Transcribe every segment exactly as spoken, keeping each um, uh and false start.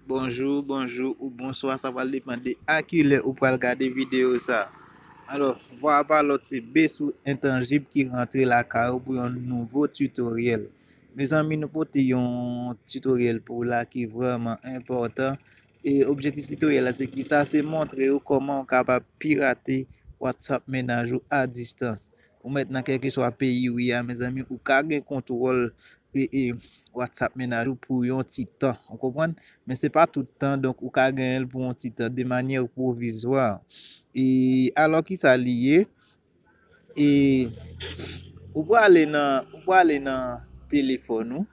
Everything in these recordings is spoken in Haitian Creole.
Bonjou, bonjou ou bonswa, sa pral depann de a kilè ou pral gade videyo sa. Alò, vwa a pa lòt se Besou Entanjib ki rantre lakay ou pou yon nouvo tutorial. Mezanmi, nou pote yon tutorial pou w la ki vrèman enpòtan. E objektif tutorial la se kisa? Se montre w kòman w kapab pirate WhatsApp mennaj ou a distans. Ou mèt nan kèlkeswa peyi w ye a, mezanmi, ou ka gen kontwòl e, e WhatsApp mennaj ou pou yon ti tan. Ou konprann? Men se pa tout tan, donk ou ka genyen l pou yon ti tan de manyè pwovizwa. E alò kisa li ye? E ou prale nan, ou prale nan telefòn ou.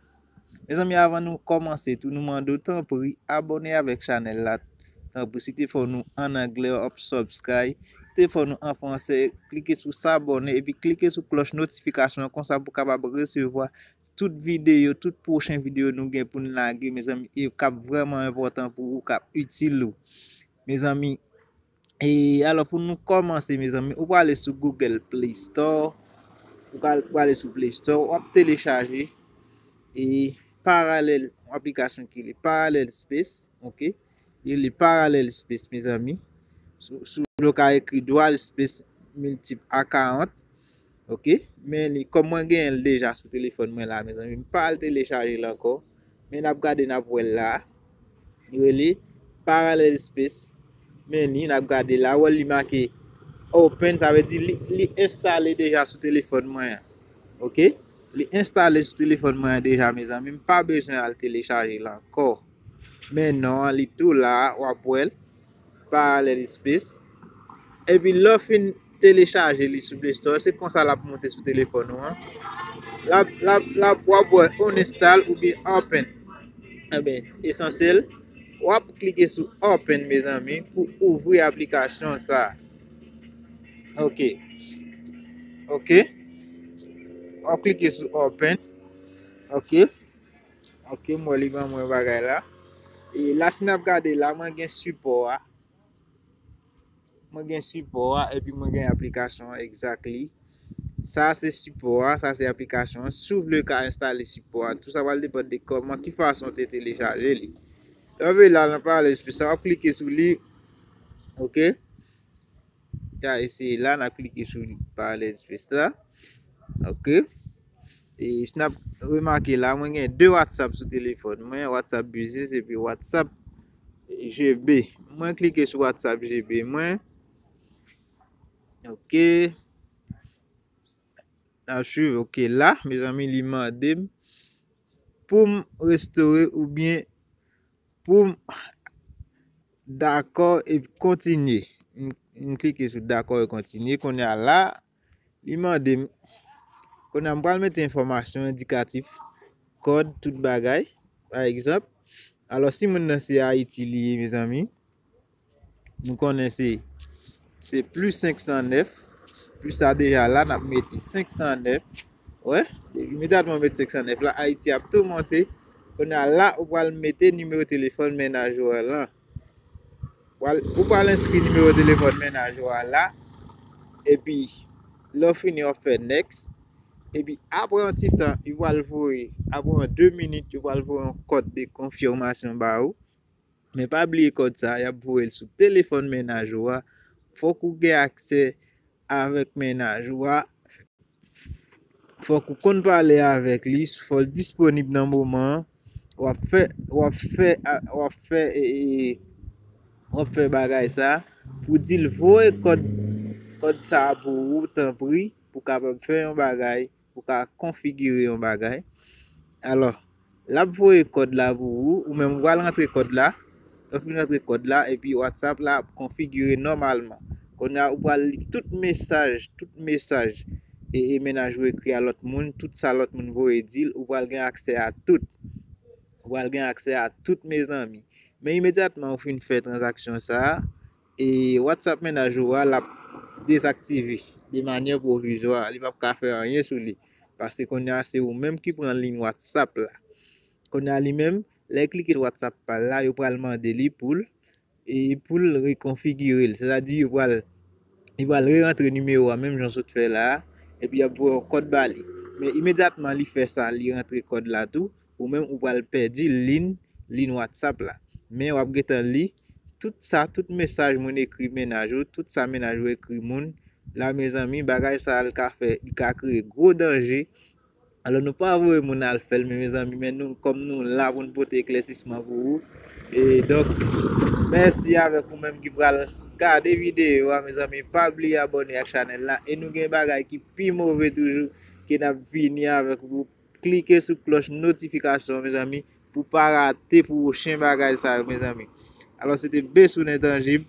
Mezanmi, avan nou kòmanse tou, nou mande w tanpri abòne avèk chanèl la. Tanpri, si te fò nou an anglè, w ap subscribe. Si te fò nou an fransè, klike sou s'abonner epi klike sou klòch notifikasyon an konsa pou w kapab resevwa tout videyo, tout pwochen videyo nou gen pou n lage, mezanmi, e k ap vrèman enpòtan pou ou, k ap itil ou. Mezanmi, e alò pou nou kòmanse, mezanmi, ou prale sou Google Play Store, ou ka prale sou Play Store, w ap telechaje e Parallel, yon aplikasyon ki rele Parallel Space, ok? Li rele Parallel Space, mezanmi. Sou, sou, nou ka ekri Dual Space Multiple Account, ok? Men li, kòm mwen genyen l deja sou telefòn mwen la, mezanmi, m pa al telechaje l ankò. Men n ap gade, n ap wè l la. Li rele Parallel Space. Men li, n ap gade la, wè li make open, sa vle di li, li enstale deja sou telefòn mwen an. Ok? Li enstale sou telefòn mwen an deja, mezanmi. M pa bezwen al telechaje l ankò. Men non an, li tou la, w ap wè l. Parallel Space. Epi lè w fin telechaje li sou Play Store, se konsa l ap monte sou telefòn ou an. L ap, l ap, l ap, w ap wè uninstall oubyen open. Enben, esansyèl, w ap klike sou open, mezanmi, pou ouvri aplikasyon sa. Ok. Ok. W ap klike sou open. Ok. Ok, m wè li ban mwen bagay la. E la, si n ap gade la, mwen gen sipò a. Mwen gen sipò a, epi mwen gen aplikasyon an, exactly. Sa se sipò a, sa se aplikasyon an. Si w vle, w ka enstale sipò a. Tout sa pral depann de kòman, ki fason w te telechaje li. Lè w vle la, nan Parallel Space sa, w ap klike sou li. Ok. Ka eseye la, n ap klike sou Parallel Space la. Ok. E si n ap remake la, mwen gen de WhatsApp sou telefòn mwen, WhatsApp Business epi WhatsApp G B. Mwen klike sou WhatsApp G B mwen. Ok. N ap swiv. Ok, la, mezanmi, li mande m pou m restore oubyen pou m dakò e kontinye. M, m klike sou dakò e kontinye. Kounye a la, li mande m, kounye a m pral mete enfòmasyon endikatif, kòd, tout bagay, pa egzanp. Alò, si moun nan se Ayiti li ye, mezanmi, nou konnen se, se plis senk san nèf, plis sa deja la, n ap mete senk san nèf. Wè, depi imedyatman w met senk san nèf la, Ayiti ap tou monte. Kounye a la, ou pral mete nimewo telefòn mennaj ou a lan. Pral, ou pral enskri nimewo telefòn mennaj ou a la. Epi, lè w fini, w ap fè next. Epi, apre yon ti tan, yo pral voye, apre yon de minit, yo pral voye yon kòd de konfimasyon ba ou. Men pa bliye kòd sa, y ap voye l sou telefòn mennaj ou a. Fòk ou gen aksè avèk mennaj ou a. Fòk ou konn pale avèk li, fò l disponib nan moman an. W ap fè, w ap fè, a, w ap fè, e, e, w ap fè bagay sa pou di l voye kòd, kòd sa pou ou, tanpri, pou kapab fè yon bagay, pou ka konfigire yon bagay. Alò, l ap voye kòd la pou ou, ou menm ou pral rantre kòd la. Lè w fin rantre kòd la, epi WhatsApp la ap konfigire nòmalman. Kounye a, ou pral li tout mesaj, tout mesaj e, e mennaj ou ekri a lòt moun, tout sa lòt moun voye di l, ou pral gen aksè a tout. Ou pral gen aksè a tout, mezanmi. Men imedyatman ou fin fè tranzaksyon sa a, e WhatsApp mennaj ou a, l ap dezaktive de manyè pwovizwa. Li p ap ka fè anyen sou li. Paske kounye a, se ou menm ki pran liy WhatsApp la. Kounye a, li menm, lè l klike sou WhatsApp pa l la, yo pral mande li pou l, e pou l rekonfigire l. Sètadi, yo pral, li pral re-rantre nimewo a, menm jan w sot fè la a, epi y ap voye yon kòd ba li. Men imedyatman li fè sa, li rantre kòd la tou, ou menm ou pral pèdi liy, liy WhatsApp la. men w ap gentan li tout sa, tout mesaj moun ekri mennaj ou, tout sa mennaj ou ekri moun. La, mezanmi, bagay sa a, l ka fè, li ka kreye gwo danje. Alò, nou pa voye moun al fè l, men mezanmi, men nou, kòm nou la pou n pote eklèsisman pou ou. E donk, mèsi avèk ou menm ki pral gade videyo a, mezanmi. Pa bliye abòne ak chanèl la. E nou gen bagay ki pi move toujou ke n ap vini avèk ou. Klike sou klòch notifikasyon, mezanmi, pou pa rate pwochen bagay sa yo, mezanmi. Alò, se te Besounen Tanjib.